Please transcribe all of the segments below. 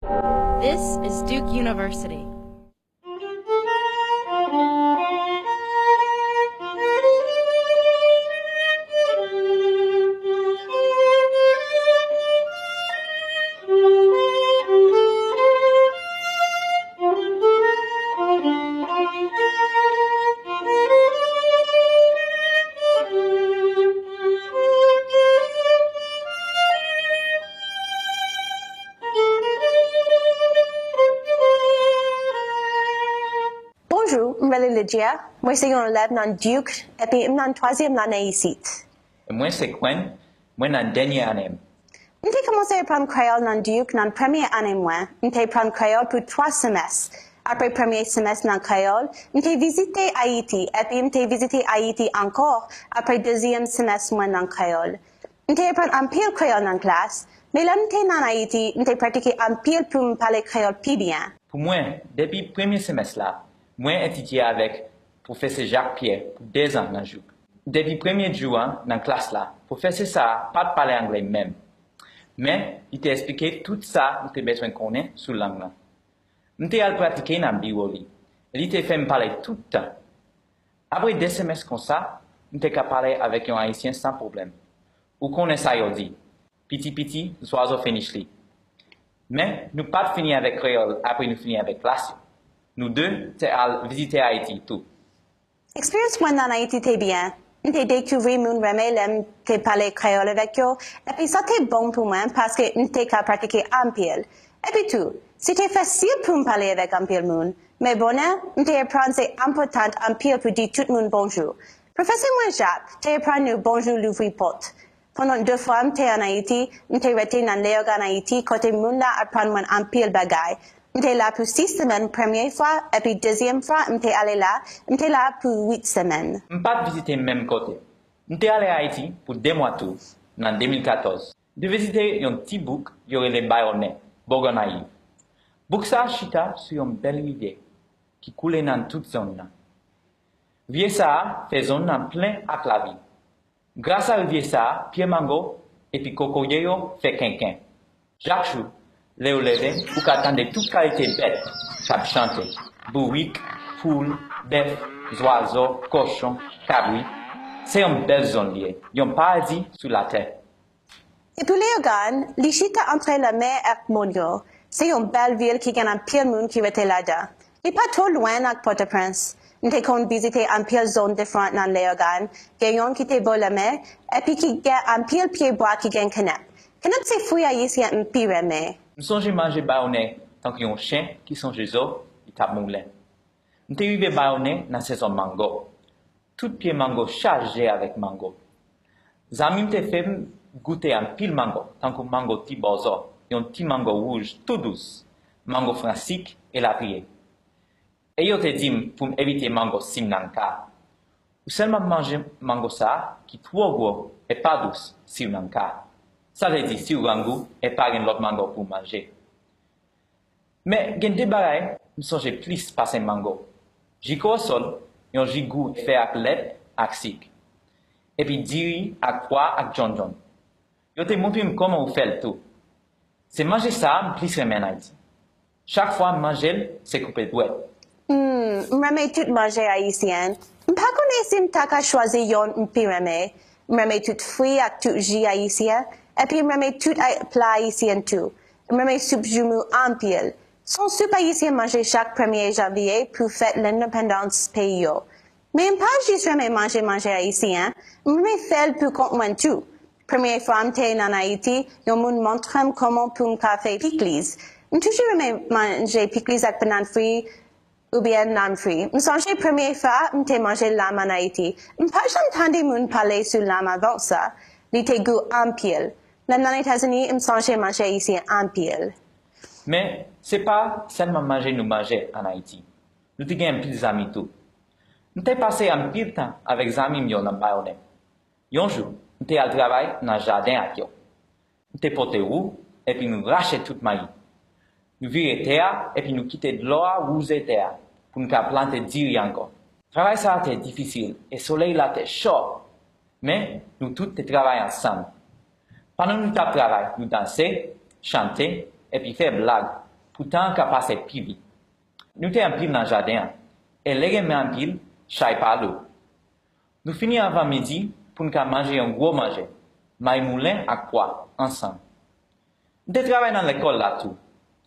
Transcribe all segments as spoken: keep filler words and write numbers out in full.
This is Duke University. Bonjou, m rele Lydia. Mwen se yon elèv nan Duke, epi m nan twazyèm lane isit. E mwen se Quenn, mwen nan dènye ane m. M te kòmanse aprann kreyòl nan Duke nan premye ane mwen. M te aprann kreyòl pou twa semès. Apre premye semès nan kreyòl, m te vizite Ayiti, epi m te vizite Ayiti ankò apre dezyèm semès mwen nan kreyòl. M te aprann anpil kreyòl nan klas, men lè m te nan Ayiti, m te pratike anpil pou m pale kreyòl pi byen. Pou mwen, depi premye semès la, mwen etidye avèk Pwofesè Jacques Pierre pou dezan nan Duke. Depi premye jou an nan klas la, pwofesè sa a pa t pale anglè menm. Men, li te eksplike tout sa m te bezwen konnen sou lang nan. M te al pratike nan biwo li, e li te fè m pale tout tan. Apre de semès konsa, m te ka pale avèk yon Ayisyen san pwoblèm. Ou konnen sa yo di, piti piti, zwazo fenich li. Men, nou pa t fini avèk kreyòl apre nou fini avèk klas yo. Nou de te al vizite Ayiti tou. Eksperyans mwen nan Ayiti te byen. M te dekouvri moun renmen lè m te pale kreyòl avèk yo, epi sa te bon pou mwen paske m te ka pratike anpil. Epi tou, se te fasil pou m pale avèk anpil moun, men bonè, m te aprann se enpòtan anpil pou di tout moun bonjou. Pwofesè mwen Jacques te aprann nou bonjou louvri pòt. Pandan de fwa m te ann Ayiti, m te rete nan Leyogàn Ayiti, kote moun la aprann mwen anpil bagay. M te la pou sis semèn premye fwa, epi dezyèm fwa m te ale la, m te la pou uit semèn. M pa t vizite menm kote. M te ale Ayiti pou de mwa tou, nan de mil katòz. M te vizite yon ti bouk yo rele Bayonè, bò Gònayiv. Bouk sa a chita sou yon bèl rivyè ki koule nan tout zòn nan. Rivyè sa a fè zòn nan plen ak lavi. Gras a rivyè sa a, pye mango epi kokoye yo fè kenken. Chak jou, lè w leve, ou ka tande tout kalite bèt k ap chante, bourik, poul, bèf, zwazo, kochon, kabrit. Se yon bèl zòn li ye, yon paradi sou latè. Epi Leyogàn, li chita antre lanmè ak mòn yo. Se yon bèl vil ki gen anpil moun ki rete ladan. Li pa twò lwen ak Pòtoprens. M te konn vizite anpil zòn diferan nan Leyogàn. Gen youn ki te bò lanmè, epi ki gen anpil pyebwa ki gen kanèp. Kanèp se fwi ayisyen m pi renmen. M sonje manje bayonè tankou yon chen ki sonje zo li t ap moulen. M te rive Bayonè nan sezon mango. Tout pye mango chaje avèk mango. Zanmi m te fè m goute anpil mango, tankou mango ti bòzò, yon ti mango wouj tou dous, mango fransik, elatriye. E yo te di m pou m evite mango si m nan ka. Ou sèlman manje mango sa a ki twò gwo e pa dous si w nan ka. Sa vle di si w grangou e pa gen lòt mango pou w manje. Men gen de bagay m sonje plis pase mango. Ji kowosòl, yon ji gou fè ak lèt ak sik. Epi diri ak pwa ak djondjon. Yo te montre m kòman ou fè l tou. Se manje sa a m plis renmen ann Ayiti. Chak fwa m manje l, se koupe dwèt. Hmm, m renmen tout manje ayisyen. M pa konnen si m ta ka chwazi youn m pi renmen. M renmen tout fwi ak tout ji ayisyen. Epi m renmen tout ay- pla ayisyen tou. M renmen soup joumou anpil. Se yon soup ayisyen manje chak premye janvye pou fèt lendepandans peyi yo. Men m pa jis renmen manje manje ayisyen, m renmen fè l pou kont mwen tou. Premye fwa m te nan Ayiti, yon moun montre m kòman pou m ka fè pikliz. M toujou renmen manje pikliz ak bannann fri oubyen nanm fri. M sonje premye fwa m te manje lam ann Ayiti. M pa janm tande moun pale sou lam avan sa. Li te gou anpil. Lè m nan Etazini, m sonje manje ayisyen anpil. Men, se pa sèlman manje nou manje ann Ayiti. Nou te gen anpil zanmi tou. M te pase anpil tan avèk zanmi m yo nan Bayonè. Yon jou, m te al travay nan jaden ak yo. M te pote wou, epi nou rache tout mayi. Nou vire tè a, epi nou kite dlo a wouze tè a, pou n ka plante diri ankò. Travay sa a te difisil, e solèy la te cho. Men, nou tout te travay ansanm. Pandan nou t ap travay, nou danse, chante, epi fè blag. pou tan an ka pase pi vit. Nou te anpil nan jaden an, e lè gen men anpil, chay pa lou. Nou fini anvan midi pou n ka manje yon gwo manje, may moulen ak pwa, ansanm. M te travay nan lekòl la tou.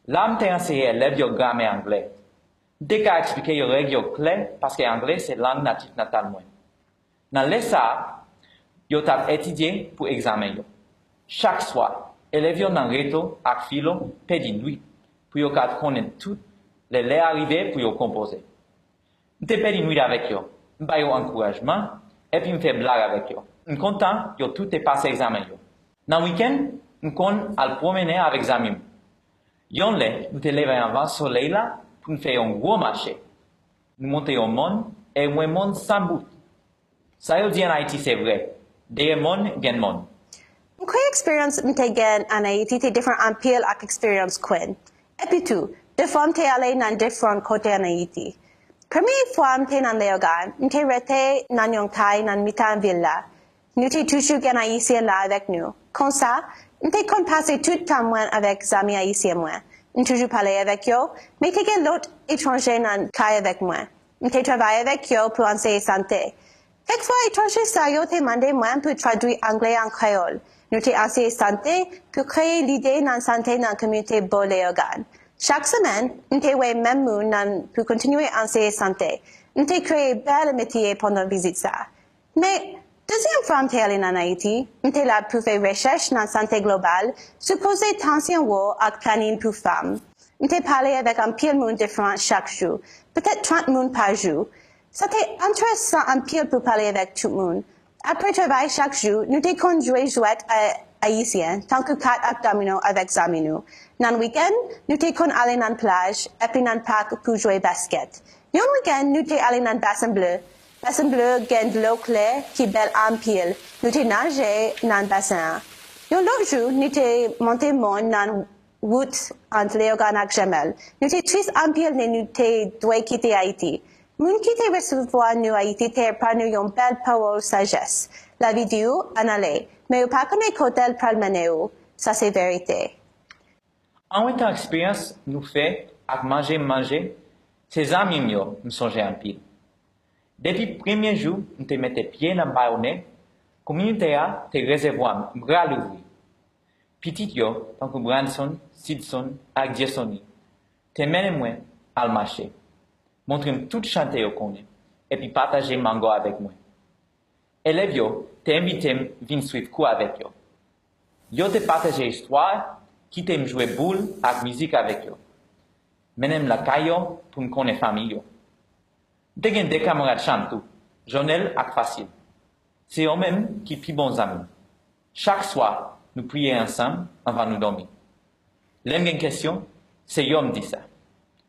La m te anseye elèv yo gramè anglè. M te ka eksplike yo règ yo klè paske anglè se lang natif natal mwen. Nan lè sa a, yo t ap etidye pou egzamen yo. Chak swa, elèv yo nan reto ak filo pèdi nwit pou yo ka konnen tout lè lè a rive pou yo konpoze. M te pèdi nwit avèk yo, m ba yo ankourajman, epi m fè blag avèk yo. M kontan yo tout te pase egzamen yo. Nan wikenn, m konn al pwomennen avèk zanmi m. Yon lè, nou te leve anvan solèy la pou n fè yon gwo mache. Nou monte yon mòn e wè mòn san bout. Sa yo di ann Ayiti se vre, dèyè mòn gen mòn. M kwè eksperyans m te gen ann Ayiti te diferan anpil ak eksperyans Quinn. Epi tou, de fwa m te ale nan diferan kote ann Ayiti. Premye fwa m te nan Leyogàn, m te rete nan yon kay nan mitan vil la. Nou te toujou gen Ayisyen la avèk nou. Konsa, m te konn pase tout tan mwen avèk zanmi Ayisyen mwen. M toujou pale avèk yo, men te gen lòt etranje nan kay avèk mwen. M te travay avèk yo pou anseye sante. Kèk fwa etranje sa yo te mande mwen pou tradui anglè an kreyòl. Nou te anseye sante pou kreye lide nan sante nan kominote bò Leyogàn. Chak semèn, m te wè menm moun nan pou kontinye anseye sante. M te kreye bèl amitye pandan vizit sa. Men, dezyèm fwa m te ale nan Ayiti, m te la pou fè rechèch nan sante global sou koze tansyon wo ak planin pou fanm. M te pale avèk anpil moun diferan chak jou, petèt trant moun pa jou. Sa te enteresan anpil pou pale avèk tout moun. Apre travay chak jou, nou te konn jwe jwèt ayisyen, tankou kat ak domino avèk zanmi nou. Nan wikenn, nou te konn ale nan plaj epi nan pak pou jwe baskèt. Yon wikenn, nou te ale nan Basen Ble. Basen Ble gen dlo klè ki bèl anpil. Nou te naje nan basen an. Yon lòt jou, nou te monte mòn nan wout ant Leyogàn ak Jemèl. Nou te tris anpil lè nou te dwe kite Ayiti. Moun ki te resevwa nou Ayiti te aprann nou yon bèl pawòl sajès. Lavi di w, ann ale, men ou pa konnen kote l pral mennen w. Sa se verite. Anwetan eksperyans nou fè ak manje m manje, se zanmi m yo m sonje anpil. Depi premye jou m te mete pye nan Bayonè, kominote a te resevwa m bra louvri. Pitit yo, tankou Branson, Sidson, ak Dieussony, te mennen mwen al mache, montre m tout chante yo konnen, epi pataje mango avèk mwen. Elèv yo te envite m vin swiv kou avèk yo. Yo te pataje istwa, kite m jwe boul ak mizik avèk yo, mennen m lakay yo pou m konnen fanmi yo. M te gen de kamarad chanm tou, Jonel ak Fasil. Se yo menm ki pi bon zanmi m. Chak swa, nou priye ansanm anvan nou dòmi. Lè m gen kesyon, se yo m di sa.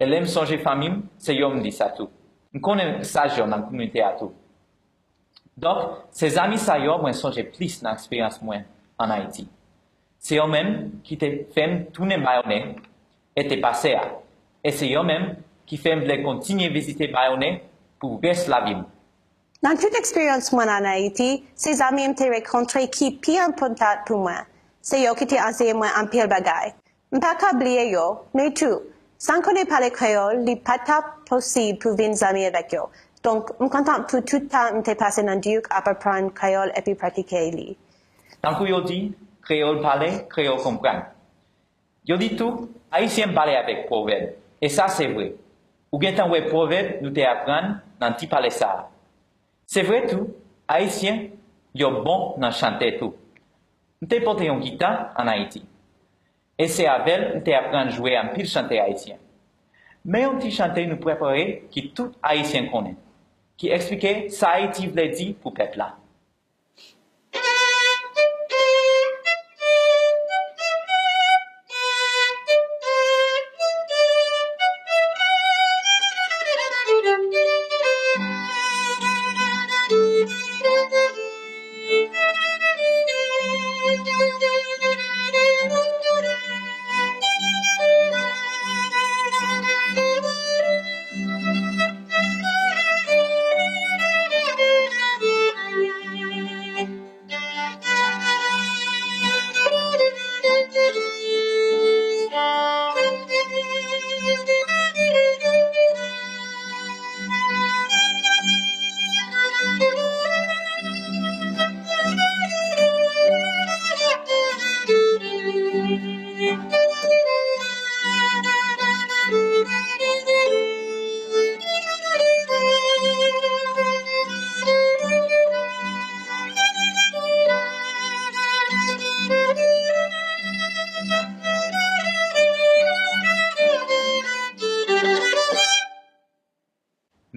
E lè m sonje fanmi m, se yo m di sa tou. M konnen saj yo nan kominote a tou. Donk, se zanmi sa yo mwen sonje plis nan eksperyans mwen ann Ayiti. Se yo menm ki te fè m tounen Bayonè e te pase a. E se yo menm ki fè m vle kontinye vizite Bayonè pou rès lavi m. Nan tout eksperyans mwen ann Ayiti, se zanmi m te rankontre ki pi enpòtan pou mwen. Se yo ki te anseye mwen anpil bagay. M pa ka bliye yo, men tou, san konnen pale kreyòl, li pa t ap posib pou vin zanmi avèk yo. Donk, m kontan pou tout tan m te pase nan Duke ap aprann kreyòl epi pratike li. Tankou yo di, kreyòl pale, kreyòl konprann. Yo di tou, Ayisyen pale avèk pwovèb, e sa se vre. Ou gentan wè pwovèb nou te aprann nan ti pale sa a. Se vre tou, Ayisyen yo bon nan chante tou. M te pote yon gita ann Ayiti. E se avè l m te aprann jwe anpil chante ayisyen. Men yon ti chante nou prepare ki tout Ayisyen konnen, ki eksplike sa Ayiti vle di pou pèp la.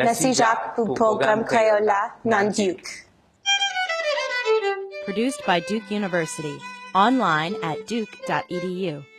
Mèsi Jak pou pwogram kreyòl la nan Duke. Produced by Duke University. Online at duke dot e d u.